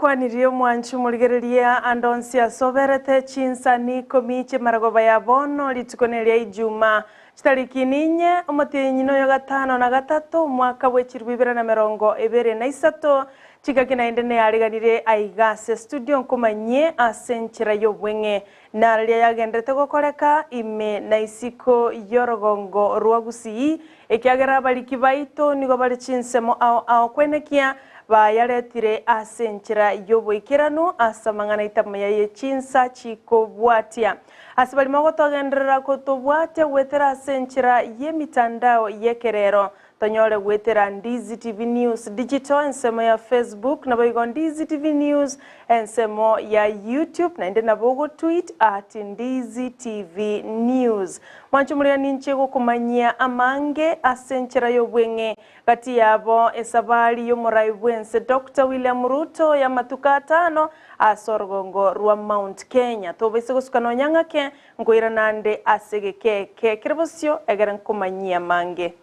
Nagokwanirie omwanchi omorigereria ande onsi ase oberete chinsani ikomi chi'emaragoba ya bono, rituko neria Ijuma, chitariki ninye, omotienyi noyo gatano na gatato, omwaka bwe chilifu ibere na emerongo ebere na isato, chingaki naende neareganire aiga ase estudio nkomanyie ase enchera y'obweng'e Nararia yagenderete gokoreka ime na isiko y'orogongo rwa Gusii, ekiagera abariki baito nigo bare chinsemo ao ao kwenekia bayaretire ase enchera y'oboikeranu ase amang'ana aito amaya ye chinsa chikobwatia. Ase barimo gotogenderera kotobwatia goetera ase enchera y'emitandao y'ekerero, Tonyore goetera Ndizi TV News Digital ensemo ya Facebook naboigo Ndizi TV News ensemo ya YouTube naende nabo ogotweet at Ndizi TV News. Mwanche moria ninche gokomanyia amange ase enchera y'obweng'e gati yabo esabari y'omorai bwense Doctor William Ruto y'amatuko atano ase orogongo rwa Mount Kenya. Tobaise gosuka nonya ng'ake Nkoirana ande ase egeka eke kere bosio, egere nkomanyie amange.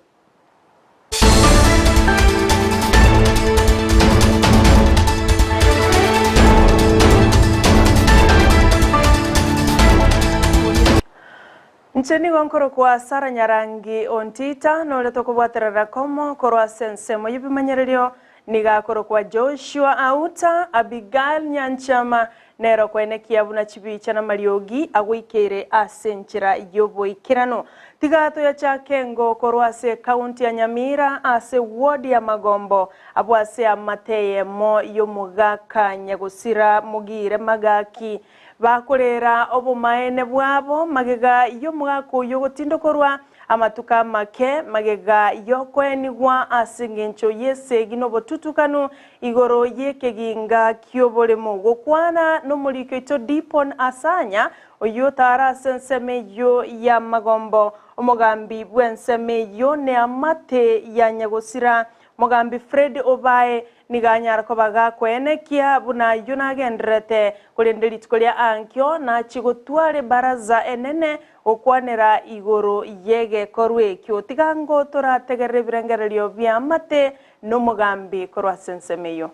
Inche nigo nkorokwa Sara Nyarangi Ontita, na oria tokobwaterera komo korwa ase ensemo y'ebimanyererio nigo akorokwa Joshua Auta Abigail Nyanchama, Nere okoenekia buna chibicha namariogi agoikeire ase enchera y'oboikeranu. Tiga toyachake engo korwa ase ekaunti ya Nyamira ase ward ya Magombo abwo ase amate eyemo y'omogaka Nyagosira Mogire Magaki bakorera obomaene bwabo magega y'omogaka oyio gotindokorwa Amatuko amake magega y'okoenigwa ase engencho y'esegi n'obotutukanu igoro y'ekeginga ki'oboremo. Gokwana nomoriki oito Dipon Asanya, oyio otara ase ensemo eyio y'amagombo, omogambi bw'ensemo eyio neamate ya nyagosira, Mogambi Fred Obae, Nigo anyare koba gakoenekia buna ayio nagendererete, korende rituko ria ankio nachie gotwara ebaraza enene gokwanera igoro y'egekorwa ekio. Tiga ango torategerere ebirengererio bi'amate nomogambi korwa ase ensemo eyio.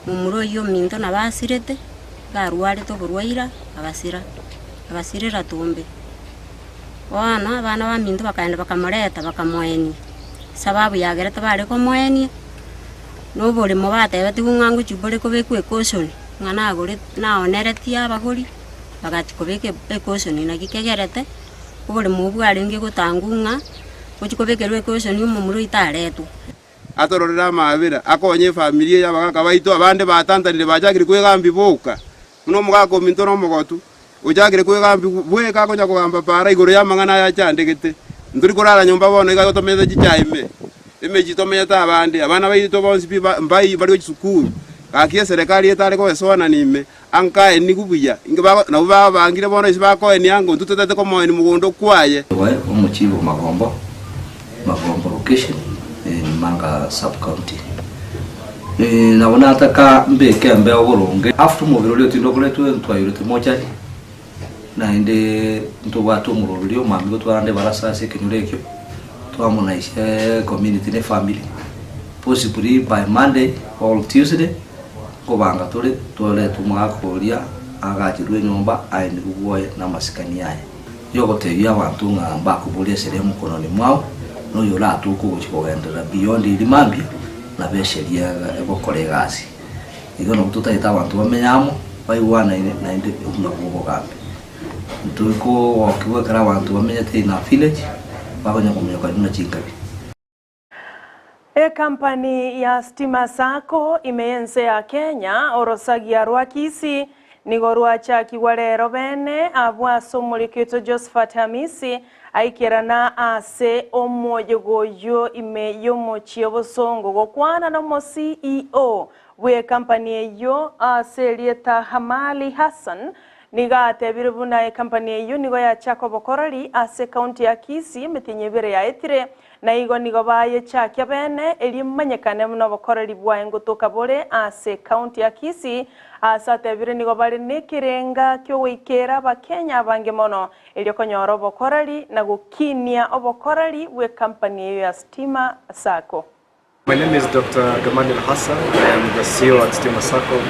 Momura oyio ominto nabo asirete, iga arwarete oborwaire agasira, agasirera tumbe. Bono abana baminto bakaenda bakamoreta bakamoenia, esababu yagerete bare komoenia, na oboremo batebetigwe ng'a ngochia bore kobekwa ecaution, ng'a nagore naoneretie abagori, bagachia kobeka ecaution naki kegerete, oboremo obwo bwarenge gotangwa ng'a gochia kobekerwa ecaution omomura oito aretwe. Atororere amaabera, akonye efamiri eye y'abagaaka baito, abande batantanire bachakire kwegambia boka, buna omogaka ominto na omogotu, ochakire kwegambia bweka akonya kogamba para igoro y'amang'ana aya achandegete. Ntori korara nyomba bono iga tomenyete chichae ime, emechie tomenyete abande, abana baito bonsi pi mbai bari gochia sukuru, gaki eserekari etare goesoanania ime, ankaenigwe buya, inki bago nabwo babangire bono ase bakoenia ango intwe totete komoenia mogondo kwaye. Oye omochibi o Magombo, Magombo location in Manga sub county. Nabo nataka mbeke embeo boronge after omobere oria otinde okoretwe ntwairete mochari naende ntobwate omorori oria omwami gotwarande ebarasa ase ekenyoro ekio twamonaisia ecommunity na efamily possibly by Monday or Tuesday Nkobanga tore torete omogaka oria aagacherwe enyomba aenigwe bwoye namasikani aye. Yogotebia abanto ng'a mbakoboria esere mokononi mwao, na oyo oratoke ogochia kogenderera beyond eria mambia, nabo esheria egokora egasi. Igo nabo totagete abanto bamenye amo, baigwanaine naende obwo nabwo obogambi. Ntori kogokigwa ekero abanto bamenyete in a village, bakonya kominyokania buna chinkabi. Ekampani ya Stima Sacco ime y'ense ya Kenya, orosagia rwa Kisii, nigo rwachakigwa rero bene abwo ase omoriki oito Josephat Hamisi aikerana ase omoyega oyio ime y'omochie obosongo gokwana nomo CEO bw'ekampani eyio ase erieta Hamali Hassan Nigo atebire buna ekampani eyio nigo yachaka obokoreri ase ekaunti ya Kisii emetienyi ebere yaetire, na igo nigo bayechakia bene erio emanyekane buna obokoreri bwaye ngotoka bore ase ekaunti ya Kisii, ase atebire nigo bare nekerenga kiogoikera abakenya abange mono erio konyora obokoreri na gokinia obokoreri bw'ekampani eyio ya Stima Sacco. My name is Dr. Gamaliel Hassan. I am the CEO at Stima Sacco.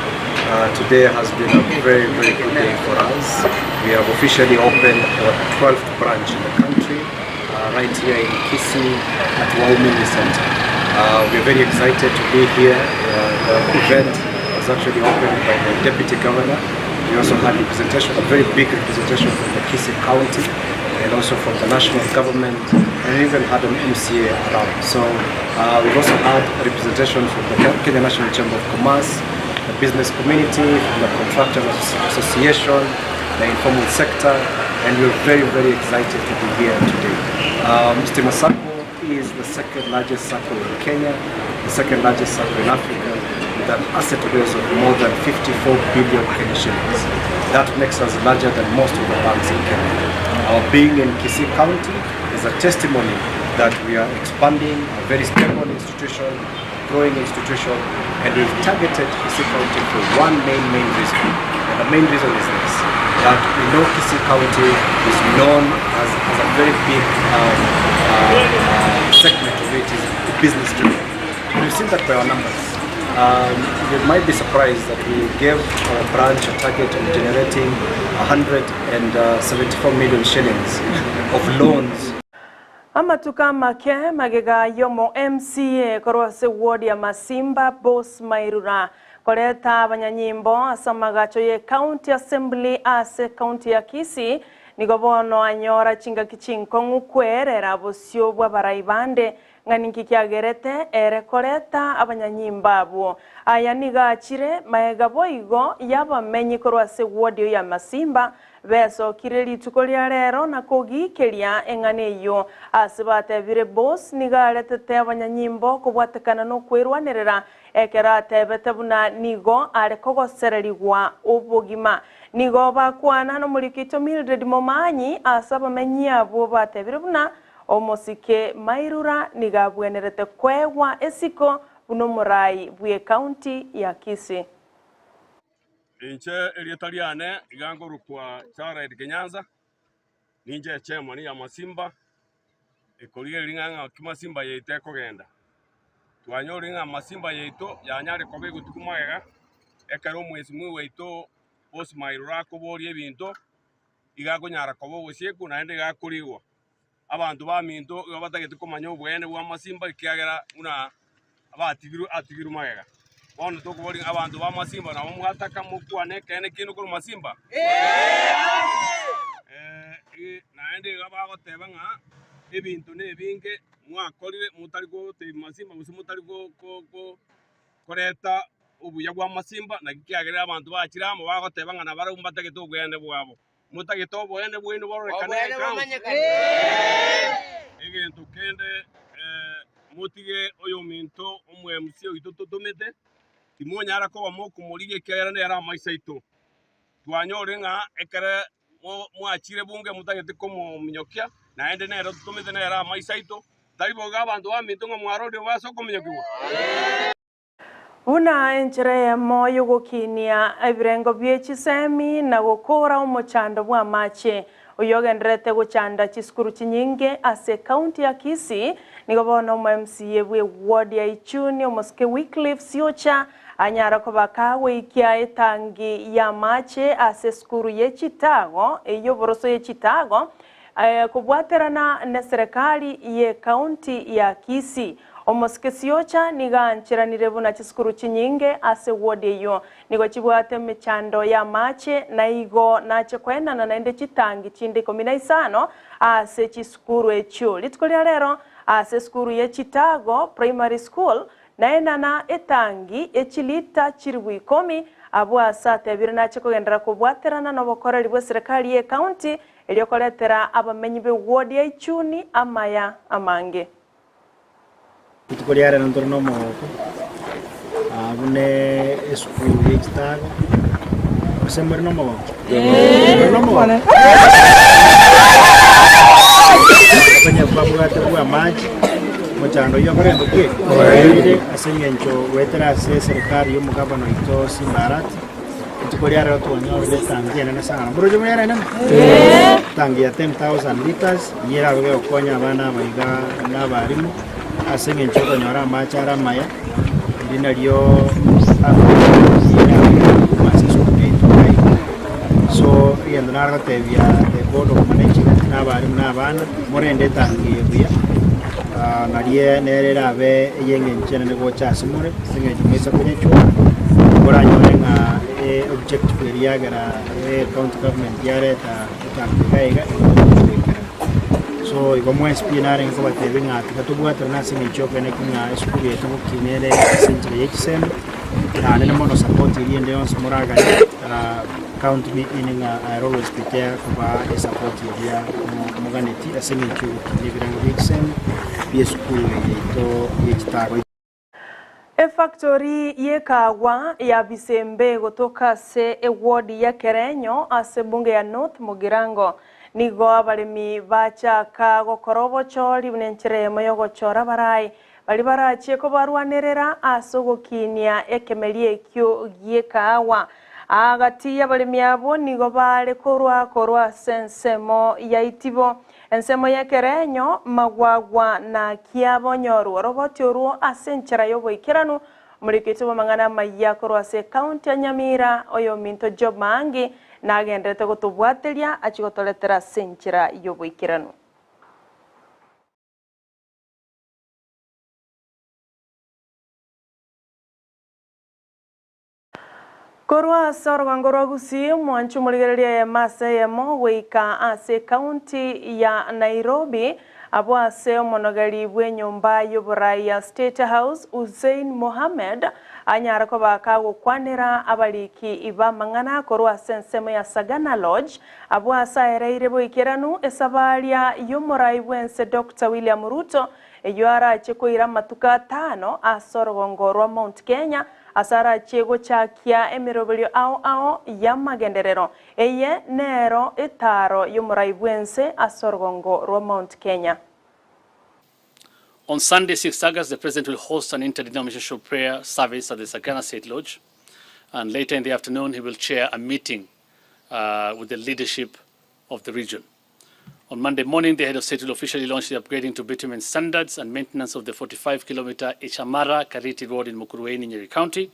Today has been a very, very good day for us. We have officially opened our 12th branch in the country, right here in Kisii at Waumini Center. We are very excited to be here. The event was actually opened by the Deputy Governor. We also had representation, a very big representation from the Kisii County and also from the national government, and even had an MCA around. So we've also had a representation from the Kenya National Chamber of Commerce, the business community, from the Contractors Association, the informal sector, and we're very, very excited to be here today. Stima Sacco is the second largest SACCO in Kenya, the second largest SACCO in Africa, with an asset base of more than 54 billion Kenya shillings. That makes us larger than most of the banks in Kenya. Our being in Kisii County is a testimony that we are expanding a very stable institution, growing institution, and we've targeted Kisii County for one main, main reason. And the main reason is this, that we know Kisii County is known as a very big segment of it is business driven. And we've seen that by our numbers. You might be surprised that we gave our branch a target of generating 174 million shillings of loans. Amatuko amake magega y'omo MCA korwa ase ward ya Masimba Boss Mairura koreta abanyanyimbo ase amagacho ye County Assembly ase county ya Kisii nigo bono anyora chingaki chinkong'u kwerera bosio bw'abarai bande ng'a ninki kiagerete ere koreta abanyanyimbo abwo. Aya nigo achire maega boigo y'abamenyi korwa ase ward ya Masimba besokire rituko ria rero na kogikeria eng'ana eyio ase batebire Boss nigo aretete abanyanyimbo kobwatekana n'okwerwanerera ekero atebete buna nigo are kogosererigwa obogima. Nigo bakwana n'omorikito Mildred Momanyi ase abamenyi abwo batebire buna omosike Mairura nigo abwenerete kwegwa esiko buna omorai bwe county ya Kisii. Inche erieta riane iga nkorokwa Jared Kenyansa, ninche echairman ya Masimba, ekorigereria ng'a ng'aki Masimba yaito ekogenda. Twanyorire ng'a Masimba yaito yanyare koba egotuko magega, ekero omwesimwa oito Boss Mairura akoboria ebinto, iga akonyara koba ogosieku naende iga akorigwa. Abanto baminto igo batagete komanya oboene bw'amasimba ekiagera buna abatigirwe atigirwe magega. Bono tokoboria ng'a abanto b'amasimba nabo mwataka mokwane ekeene kende korwa masimba? Eh, naende iga bagoteba ng'a ebinto nebinge mwakorire motari gotebia masimba gose motari go go go koreta obuya bw'amasimba, naki kiagerire abanto bachire amo bagoteba ng'a nabarabwo mbatagete oboene bwabo. Motagete oboene bwaino bororekane ekaunti. Egento kende motige oyominto omo-MC oito totomete, timonyara koba mokomorigia ekiagera nere amaiso aito. Twanyorire ng'a ekere mwachire bunge motagete komominyokia, naende nere totomete nere amaiso aito, tari boigo abanto baminto ng'a mwarorire bo ase okominyokigwa. Buna enchera eyemo y'ogokinia ebirengo bie chisemi na gokoora omochando bw'amache oyio ogendererete gochanda chisukuru chinyinge ase ekaunti ya Kisii, nigo bono omo MCA bwe ward ya Ichuni omosike Wycliffe Siocha anyara koba kagoikia etangi y'amache ase esukuru ye Chitago ey'oboroso ye Chitago kobwaterana neserekari y'ekaunti ya Kisii. Omosike Siocha nigo aancheranire buna chisukuru chinyinge ase ward eyio nigo chibwate emechando y'amache na igo nache koenana naende chitangi chinde ikomi na isano ase chisukuru echio. Rituko ria rero ase esukuru ye Chitago Primary School naenana etangi ye chilita chilifu ikomi abwo ase atebire nache kogenderera kobwaterana nobokoreri bw'eserekari y'ecounty erio koretera abamenyi b'eward ya Ichuni amaya amange. Rituko ria rero ntore nomogoko buna esukuru ye chitago, gose more nomogoko? More nomogoko? Onye kwabwate bwa amache, omochando oyio okorentwa ki? Oerire ase eng'encho goetera ase eserikari ya omogabana oito Simba Arati, rituko ria rero twanyorire etangi enene sana. Moroche buna ere enene? Etangi ya 10,000 litres, eyio erabe gegokonya abana aba iga na abarimu. Ase engencho y'okonyora amache are amaya, eri nario akoyia korwa ase esukuru yaito iga iga. So egento nare gotebia the board of management na abarimu na abana, morende etangi eye buya, narie nere erabe ey'engencho enene gocha ase more, ase eng'encho moise konyechwa, moranyore ng'a objective eria yagera ecounty government yareta etangi iga iga, nigo goikerana. So igo mwensi pi narenge kobatebia ng'a tiga tobwaterane ase eng'encho y'okoeneki ng'a esukuru yaito gokina ere ase enchera ye chisemi, naende ne mono support eria ende yonsi moraganie count me in ng'a I'll always be there kobaa esupport eria moganeti ase eng'encho y'ogokina ebirengo bie chisemi bie esukuru eye yaito ye chitago. Efactori y'ekaagwa ya Bisembe gotoka ase eward ya Kerenyo ase ebunge ya North Mugirango nigo abaremi bachaka gokora obochori buna enchera eyemo y'ogochora abarai baria barachie kobarwanerera ase ogokinia ekemeria ekio gi'ekaagwa. Agati y'abaremi abwo nigo bare korwa korwa ase ensemo ya Itibo Ensemo y'ekerenyo, magwagwa na kiabonyoru oroboti orwo ase enchera y'oboikeranu, omorikiti bw'amang'ana amayia korwa ase ekaunti ya Nyamira, oyominto Job Maangi, nagenderete gotobwateria achie gotoretera ase enchera y'oboikeranu. Korwa ase orogongo rwa Gusii, omwanchi omorigereria eyemo ase eyemo goika ase ekaunti ya Nairobi, abwo ase omonogeri bw'enyomba y'oborai ya State House Hussein Mohammed anyare koba kagokwanera abariki b'amang'ana korwa ase ensemo ya Sagana Lodge, abwo ase aereire boikeranu esabaria y'omorai bw'ense Doctor William Ruto eyio arache koira amatuko atano ase orogongo rwa Mount Kenya Ase arachie gochakia emeroberio ao ao y'amagenderero. Eye nero etaaro y'omorai bw'ense ase orogongo rwa Mount Kenya. On Sunday 6 August, the President will host an interdenominational prayer service at the Sagana State Lodge, and later in the afternoon he will chair a meeting uh, with the leadership of the region. On Monday morning, the head of state will officially launch the upgrading to bitumen standards and maintenance of the 45-kilometer Ichamara-Kariti Road in Mukurweini, Nyeri County.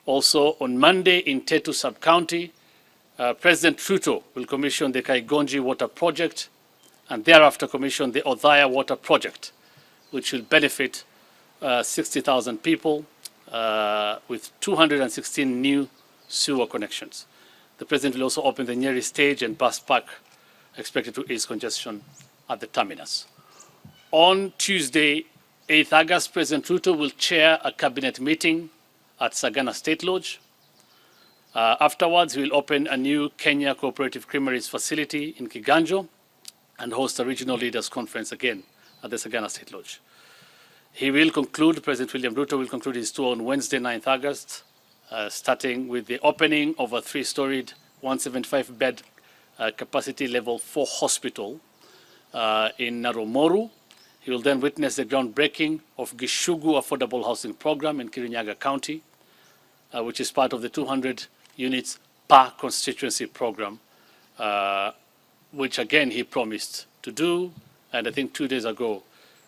Also, on Monday in Tetu Sub-County, uh, President Ruto will commission the Kaigonji Water Project and thereafter commission the Othaya Water Project, which will benefit uh, 60,000 people uh, with 216 new sewer connections. The President will also open the Nyeri stage and bus park expected to ease congestion at the terminus. On Tuesday, 8th August, President Ruto will chair a cabinet meeting at Sagana State Lodge. Uh, afterwards, he will open a new Kenya Cooperative Creameries facility in Kiganjo and host a regional leaders conference again at the Sagana State Lodge. He will conclude, President William Ruto will conclude his tour on Wednesday, 9th August, uh, starting with the opening of a three-storied 175-bed uh, capacity level 4 hospital uh, in Naromoru. He will then witness the groundbreaking of Gishugu Affordable Housing Program in Kirinyaga County, uh, which is part of the 200 units per constituency program, uh, which again he promised to do. And I think two days ago,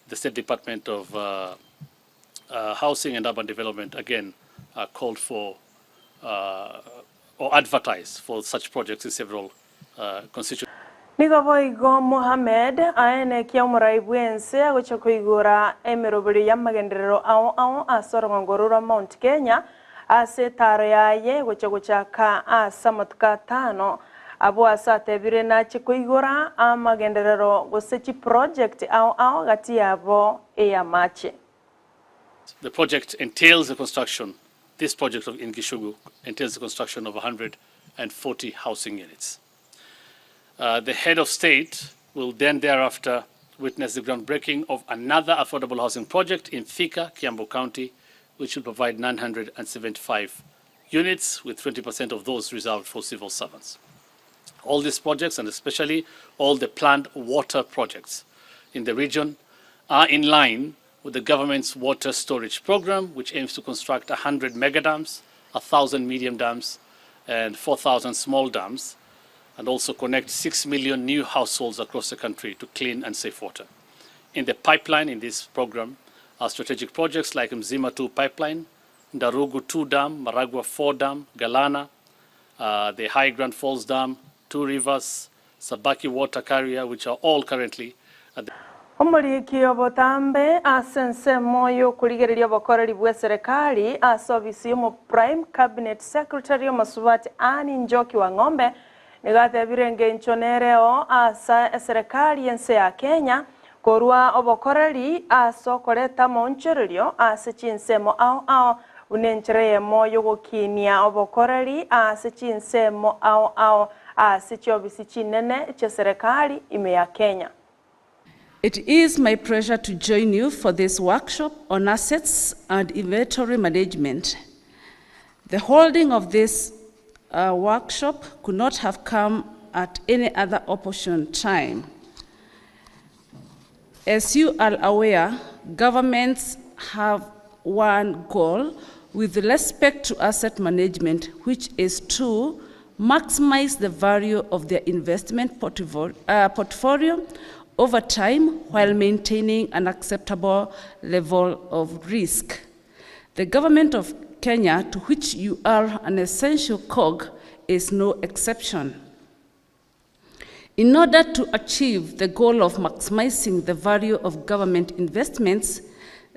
the State Department of uh, uh, Housing and Urban Development again uh, called for uh, or advertised for such projects in several uh, constituencies. Nigo boigo Mohammed aenekia omorai bw'ense agocha koigora emeroberio y'amagenderero ao ao ase orogongo rwa Mount Kenya ase etaro yaye gocha gochaka ase amatuko atano abwo ase atebire nache koigora amagenderero gose chiproject ao ao gati yabo ey'amache. The project entails the construction, this project of in Gishugu entails the construction of 140 housing units. Uh, the head of state will then thereafter witness the groundbreaking of another affordable housing project in Thika, Kiambu County, which will provide 975 units, with 20% of those reserved for civil servants. All these projects, and especially all the planned water projects in the region, are in line with the government's water storage program, which aims to construct 100 megadams, 1,000 medium dams, and 4,000 small dams, and also connect 6 million new households across the country to clean and safe water. In the pipeline in this program are strategic projects like Mzima 2 pipeline, Ndarugu 2 dam, Maragua 4 dam, Galana, uh, the High Grand Falls Dam, Two Rivers, Sabaki Water Carrier, which are all currently at the Omoriki obotambe ase ensemo y'okorigereria obokoreri bwa eserekari ase ofisi y'omo Prime Cabinet Secretary Omosubati Anne Njoki Wang'ombe nigo atebire engencho nereo ase eserekari y'ense ya Kenya korwa obokoreri ase okoreta amaonchorerio ase chinsemo ao ao buna enchera eyemo y'ogokinia obokoreri ase chinsemo ao ao ase chiofisi chinene chi'eserekari ime ya Kenya. It is my pleasure to join you for this workshop on assets and inventory management. The holding of this uh, workshop could not have come at any other opportune time. As you are aware, governments have one goal with respect to asset management, which is to maximize the value of their investment portfolio over time while maintaining an acceptable level of risk. The government of Kenya, to which you are an essential cog, is no exception. In order to achieve the goal of maximizing the value of government investments,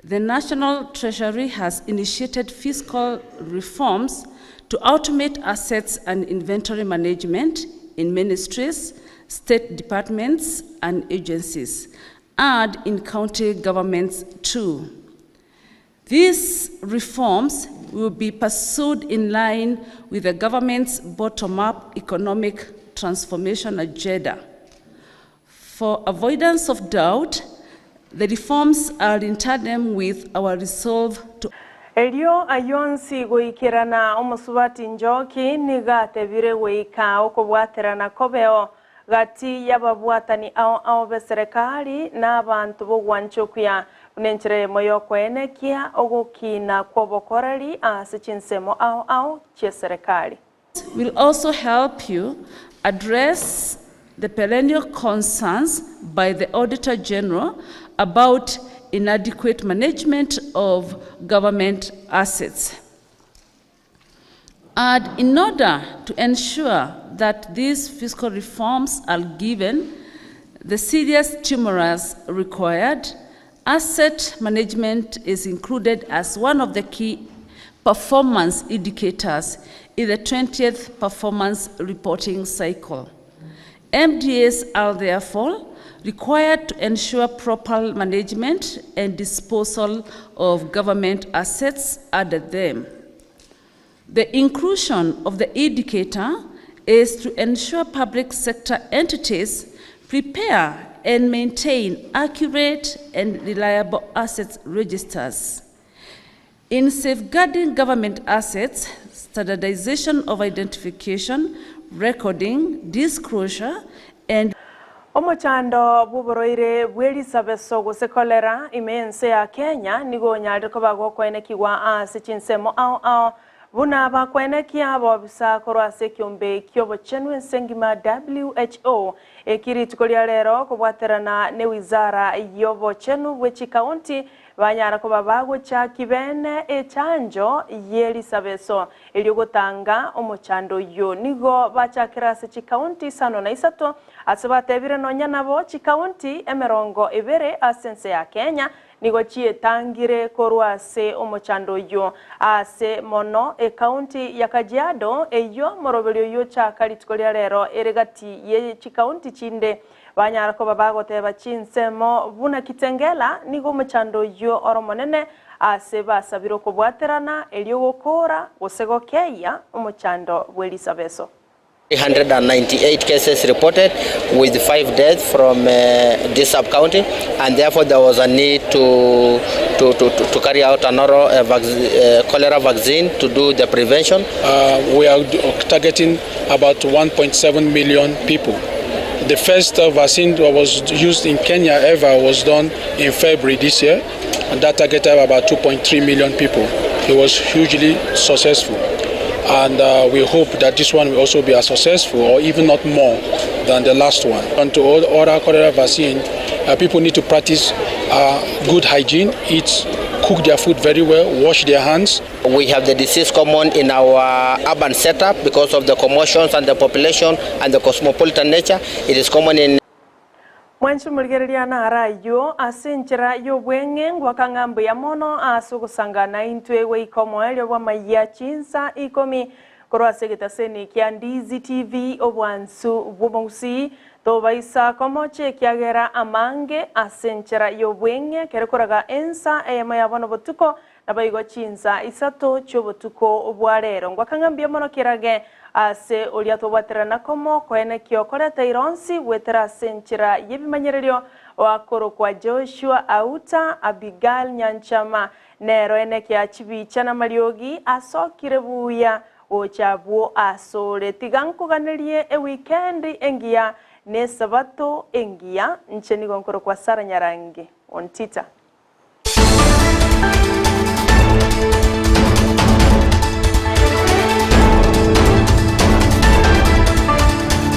the National Treasury has initiated fiscal reforms to automate assets and inventory management in ministries, state departments, and agencies, and in county governments too. These reforms will be pursued in line with the government's bottom-up economic transformation agenda. For avoidance of doubt, the reforms are in tandem with our resolve to Erio ayio onsi goikerana omosubati Njoki nigo atebire goika okobwaterana kobeo gati y'ababwatani ao ao b'eserekari na abanto b'ogwancha okuya, buna enchera eyemo y'okoenekia ogokina kw'obokoreri ase chinsemo ao ao chi'eserekari. Will also help you address the perennial concerns by the Auditor General about inadequate management of government assets. And in order to ensure that these fiscal reforms are given the serious stimulus required, asset management is included as one of the key performance indicators in the 20th performance reporting cycle. MDAs are therefore required to ensure proper management and disposal of government assets under them. The inclusion of the indicator is to ensure public sector entities prepare and maintain accurate and reliable assets registers. In safeguarding government assets, standardization of identification, recording, disclosure, and Omochando bw'oborwaire bw'erisabeso gose cholera ime y'ense ya Kenya nigo onyarire koba gokoenekigwa ase chinsemo ao ao buna bakwenekia abobisa korwa ase ekiombe ki'obochenu ense engima WHO eki rituko ria rero kobwaterana ne wizara y'obochenu bwe chikaunti banyara koba bagochaki bene echanjo y'erisabeso erio gotanga omochando oyo nigo bachakera ase chikaunti isano na isato ase batebire nonya nabo chikaunti emerongo ebere ase ense ya Kenya nigo chietangire korwa ase omochando oyo ase mono ekaunti ya Kajiado eyo moroberi oyo chaka rituko ria rero ere gati ye chikaunti chinde banyara koba bagoteba chinsemo buna Kitengela nigo omochando oyo oro monene ase basabire okobwaterana erio gokora gose gokeia omochando bw'erisabeso. 398 cases reported with 5 deaths from this sub-county, and therefore there was a need to carry out an oral cholera vaccine to do the prevention. We are targeting about 1.7 million people. The first vaccine that was used in Kenya ever was done in February this year, and that targeted about 2.3 million people. It was hugely successful. And uh, we hope that this one will also be as successful or even not more than the last one. And to all other cholera vaccine, uh, people need to practice uh, good hygiene, eat, cook their food very well, wash their hands. We have the disease common in our urban setup because of the commotions and the population and the cosmopolitan nature. It is common in Mwanche morigereria naro ayio ase enchera y'obweng'e ngwaka ng'a mbuya mono ase ogosangana intwe goika omoerio bw'amayia chinsa ikomi korwa ase egetaseni kia Ndizi TV obwansu bw'omogusii tobaisa komocha ekiagera amange ase enchera y'obweng'e kere koraga ensa eyemo ya bono botuko Naboigo chinsa isato chi'obotuko bwa rero ngwaka ng'a mbuya mono kerage ase oria tobwaterana komo koenekio okoreta ironsi goetera ase enchera y'ebimanyererio oakorokwa Joshua Auta Abigail Nyanchama nero enekia chibicha namariogi asokire buya gocha abwo asore. Tiga nkoganerie ewikendi engiya nesabato engiya. Inche nigo nkorokwa Sarah Nyarangi Ontita.